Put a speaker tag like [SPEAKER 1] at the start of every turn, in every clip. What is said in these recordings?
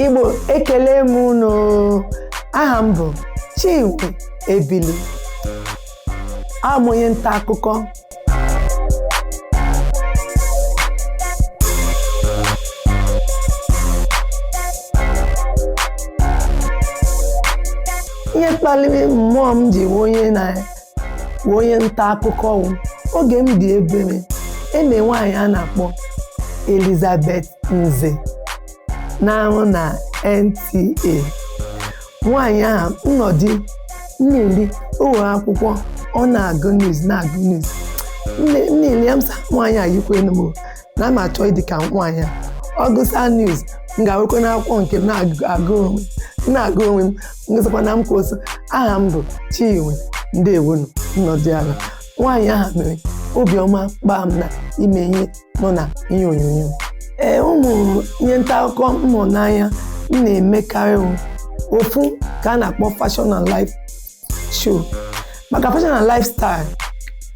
[SPEAKER 1] Igbo, ekele m unu. Aha m bụ Chinwe Ebili. Abụ m onye nta akụkọ. Ihe kpaliri mmụọ m ji wụ onye na wụ onye nta akụkọ wụ oge m dị ebere, eme nwaanyị a na-akpọ Elizabeth Nze na-arụ na NTA. Nwaanyị ahụ nnọdị mmiri o were akwụkwọ, ọ na-agụ news, na-agụ news nne ya. M sa nwaanyị a yikwenu m na m achọ ịdị ka nwaanyị a. Ọ gụsa news, m ga-awekwa n'akwụkwọ nke m na-agụ onwe m, na-agụ onwe m. Ngụsịkwa na m kwụsị, aha m bụ Chinwe, ndewonu, nnọdụ ala. Nwaanyị ahụ mere obiọma kpaa m na ime ihe nọ na ihe onyonyo. Ee, ụmụ ihe nta akụkọ m hụrụ n'anya m na-emekarị wụ ofu ka a na-akpọ fashion and life show. Maka fashion and lifestyle,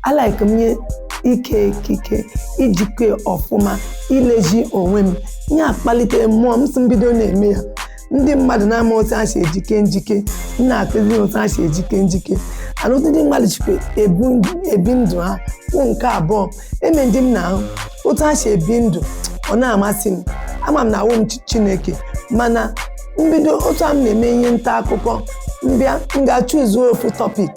[SPEAKER 1] alike m nye ike ekike, ijike ọfụma, ilezi onwe m. Ihe akpalitere mmụọ m si mbido na-eme ya, ndị mmadụ na-ama otu ha si ejike njike, m na-akụzi otu ha si ejike njike ana otu ndị mmadụ chikwa ebi ndụ ha. Kwụ nke abụọ, eme ndị m na-ahụ otu ha si ebi ndụ, ọ na-amasị m. Ama m na awụ m Chineke, mana mbido otu a m na-eme ihe nta akụkọ, mbịa m ga-achụzuo ofu topic.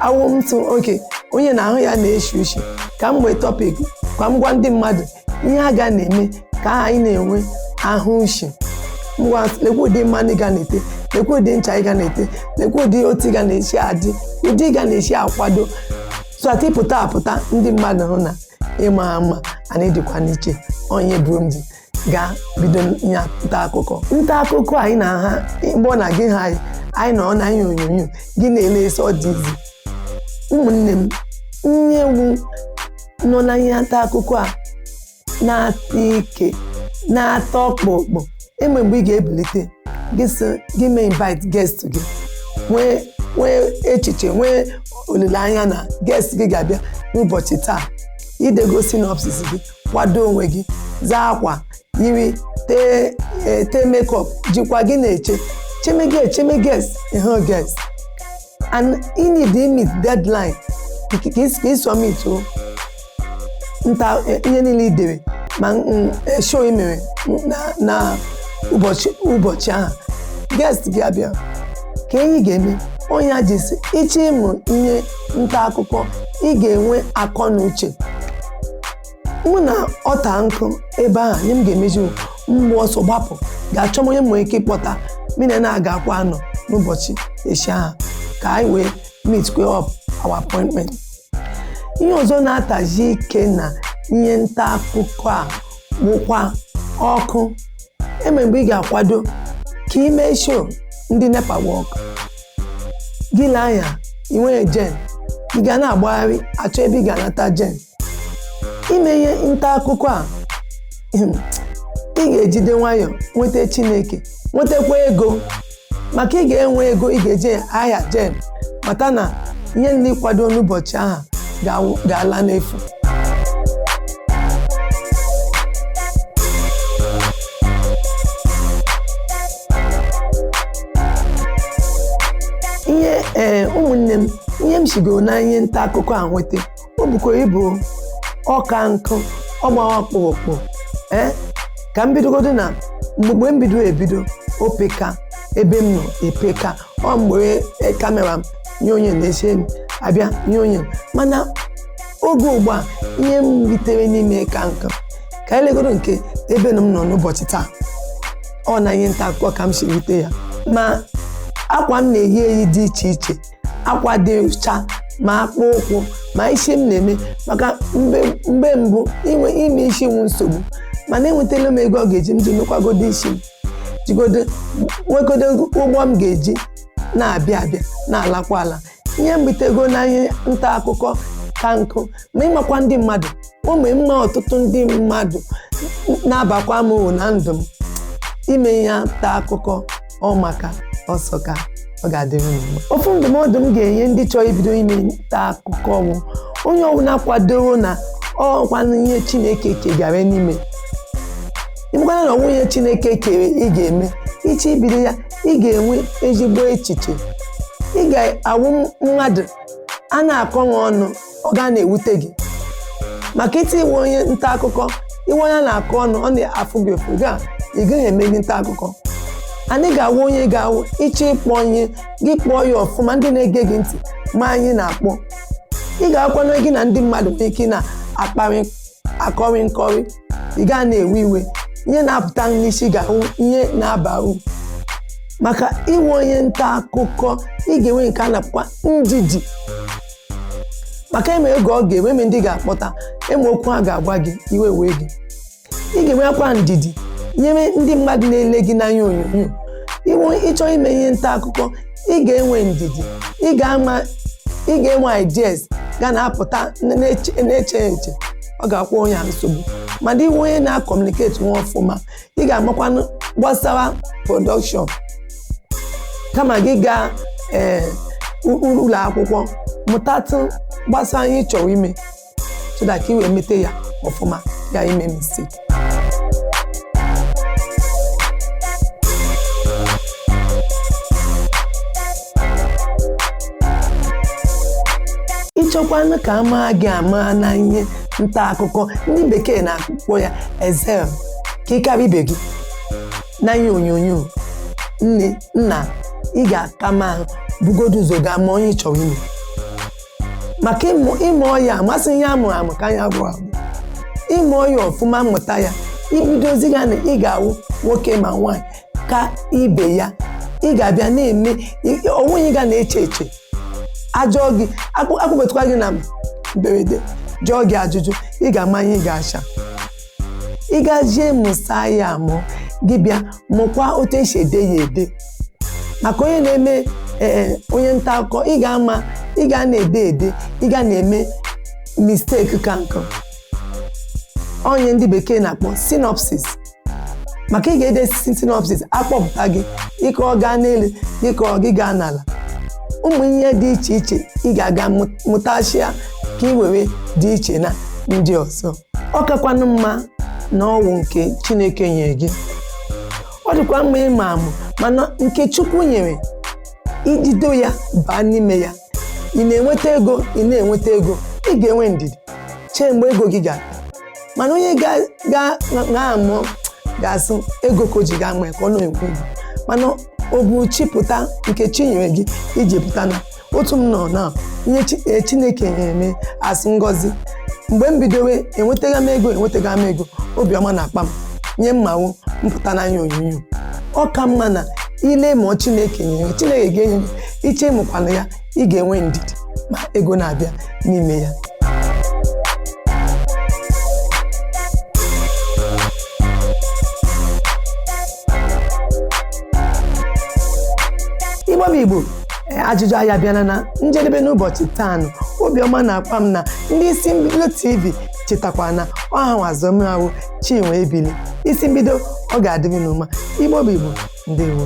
[SPEAKER 1] Awụ m tụ oke onye na-ahụ ya na-eshi ushi, ka m wee topic ka m gwa ndị mmadụ ihe a ga na-eme ka anyị na-enwe ahụ ushi. Ngwa, lekwa ụdị mmanụ ị ga na-ete, lekwa ụdị ncha ị ga na-ete, lekwa ụdị otu ị ga na-esi adị, ụdị ị ga na-esi akwado, so that ịpụta apụta, ndị mmadụ hụ na ịma mma ana ịdịkwa n'iche. Onye bụ m ji gaa bido ihe nta akụkọ. Nta akụkọ anyị na ha mgbe na gị ha anyị nọ na ihe onyonyo gị na-ele esi ọ dị izi. Ụmụnne m, ihe ewu nọ na ihe nta akụkọ a na-ata ike, na-ata ọkpụkpụ. Enwe mgbe ị ga-ebilite, gị sị gị mee invite guest gị, nwee echiche, nwee olileanya na guest gị ga-abịa n'ụbọchị taa. Idego synopsis gị, kwado onwe gị, zaa akwa, yiri, tee, tee makeup, jikwa gị na-eche cheme gị echeme guest, ịhụ guest, and you need to meet deadline ka ị submit o nta ihe niile i dere ma show i mere na ụbọchị ahụ. Guest gị abịa, ka enyi ga-eme onye a ji sị ịchọ ịmụ ihe nta akụkọ, ị ga-enwe akọ na uche. Mụ na ọta nkụ ebe ahụ, nye m ga-emeji mgbe ọsọ gbapụ, ga-achọ m onye m nwere ike ịkpọta mina na-aga akwa anọ n'ụbọchị echi ahụ ka anyị wee meet up our appointment. Ihe ọzọ na-atazi ike na ihe nta akụkọ a wụkwa ọkụ. Eme mgbe ị ga-akwado ka ime show, ndị NEPA work gị, lee anya ị nweghị gen, ị ga na-agbagharị achọ ebe ị ga-anata gen. Ime ihe nta akụkọ a, ị ga-ejide nwayọọ, nweta Chineke, nwetakwa ego, maka ị ga-enwe ego ị ga-eje ahịa gen, mata na ihe ndị kwado n'ụbọchị ahụ ga-ala n'efu. Ihe ee, ụmụnne m, ihe m sigoro na ihe nta akụkọ a nweta, o bukwa ibu ọka nkụ, ọgbawa ọkpụrụkpụ. Ee, ka m bidogodo na mgbe m bido ebido opeka, ebe m nọ epeka ọ mgbe camera m nye onye na-ese m abịa nye onye. Mana oge ugbu a, ihe m ritere n'ime ka nkụ, ka anyị legodo nke ebe m nọ n'ụbọchị taa. Ọ na ihe nta akụkọ ka m si rite ya, ma akwa m na-eyi eyi dị iche iche, akwa dị ọcha, ma akpụ ụkwụ, ma isi m na-eme. Maka mgbe mbụ, inwe ime isi nwu nsogbu, mana enwetala m ego ọ ga-eji m ji mekwagodo isi m, jigodo nwegodo ụgbọ m ga-eji na-abịa abịa, na-alakwa ala. Ihe mbitego na ihe nta akụkọ ka nkụ, ma ịmakwa ndị mmadụ, ụmụ mma, ọtụtụ ndị mmadụ na-abakwa m uru na ndụ m. Ime ihe nta akụkọ ọ maka ọsọ ka ọ ga-adịrị unu mma. Ofu ndụmọdụ m ga-enye ndị chọrọ ibido ime nta akụkọ bụ, onye ọbụla kwadoro na ọkwanụ ihe Chineke kegara n'ime, ịmakwana na ọnwụ ihe Chineke kere ị ga-eme. Ịchọ ibido ya, ị ga-enwe ezigbo echiche. Ị ga-awụ mmadụ a na-akọ nwa ọnụ, ọ ga na-ewute gị. Maka iti iwe onye nta akụkọ, iwe onye a na-akọ ọnụ, ọ na-afụ gị ụfụ, ị gaghị emeli nta akụkọ. Anyị ga-awụ onye ga-awụ ịchọ ịkpọ ihe gị, kpọọ ya ọfụma, ndị na-ege gị ntị ma anyị na-akpọ. Ị ga-akwanụ gị na ndị mmadụ nwee ike na-akparị akọrị nkọrị, ị gaa na-ewe iwe. Ihe na-apụta n'isi ga-awụ ihe na-aba uru. Maka iwe onye nta akụkọ, ị ga-enwe nke a na-akpọkwa ndidi, maka eme oge ọ ga-enwe eme ndị ga-akpọta eme okwu ha ga-agwa gị, iwe wee gị. Ị ga-enwekwa ndidi nyere ndị mmadụ na-ele gị n'anya onyonyo. Iwe ịchọ ime ihe nta akụkọ, ị ga-enwe ndidi, ị ga-ama, ị ga-enwe ideas ga na-apụta na-eche na-eche eche, ọ ga-akwụ onye a nsogbu. Mana iwe onye na-acommunicate nwa ọfụma, ị ga-amakwanụ gbasara production. Kama gị gaa ee ụlọ akwụkwọ mụtatụ gbasara ihe ị chọrọ ime, so that ka ị wee mete ya ọfụma, ya ime mistake. Ịchọkwanụ ka a maa gị ama na ihe nta akụkọ, ndị bekee na-akpọ ya excel, ka ị karịa ibe gị na ihe onyonyo, nne nna, ị ga-aka ma ahụ bugodo ụzọ gaa ma onye ị chọrọ ime. Maka ịmụ ịmụ ọya amasị ihe amụrụ amụ ka anya bụ abụ ịmụ ọya ọfụma, mmụta ya ibidozi ya na ị ga-awụ nwoke ma nwaanyị ka ibe ya. Ị ga-abịa na-eme onweghị ga na-eche eche ajụọ gị, akwụbetụkwa gị na mberede, jụọ gị ajụjụ, ị ga-ama ihe ị ga-acha. Ị gajie mụsa ya amụ gị, bịa mụkwa otu esi ede ya ede. Maka onye na-eme ee onye nta akụkọ, ị ga-ama ị ga na-ede ede, ị ga na-eme mistake ka nkụ onye ndị bekee na-akpọ synopsis. Maka ị ga-ede synopsis, akpọpụta gị, ịkọ gaa n'elu, ịkọ gị gaa n'ala, ụmụ ihe dị iche iche ị ga-aga mụtachia ka ị were dị iche na ndị ọzọ. Ọ kakwanụ mma na ọwụ nke Chineke nyere gị. Ọ dịkwa mma ịma amụ, mana nke Chukwu nyere, ijido ya baa n'ime ya, ị na-enweta ego, ị na-enweta ego. Ị ga-enwe ndidi chee mgbe ego gị ga-abịa. Mana onye ga-amụ ga-asụ ego ka o ji ga-ama ya ka ọ na-enwe ego, mana ọ bụ chi pụta nke chi nyere gị iji pụta na otu m nọ na ihe Chineke nyere m asụ ngọzi. Mgbe m bidowe enwetaga m ego, enwetaga m ego, obiọma na-akpa m nye mmawo mpụta n'anya onyonyo. Ọ ka mma na ile ma Chineke nyere, Chineke ga-enye gị. Iche ịmụkwana ya, ị ga-enwe ndidi ma ego na-abịa n'ime ya. Igbo bụ Igbo, ajụjụ anyị abịala na njedebe n'ụbọchị taa nụ. Obiọma na-akpa m na ndị Isi Mbido TV chetakwa na ọha nwazomahụ Chinwe Ebili. Isi Mbido, ọ ga-adịrị n'ụma. Igbo bụ Igbo, ndewo.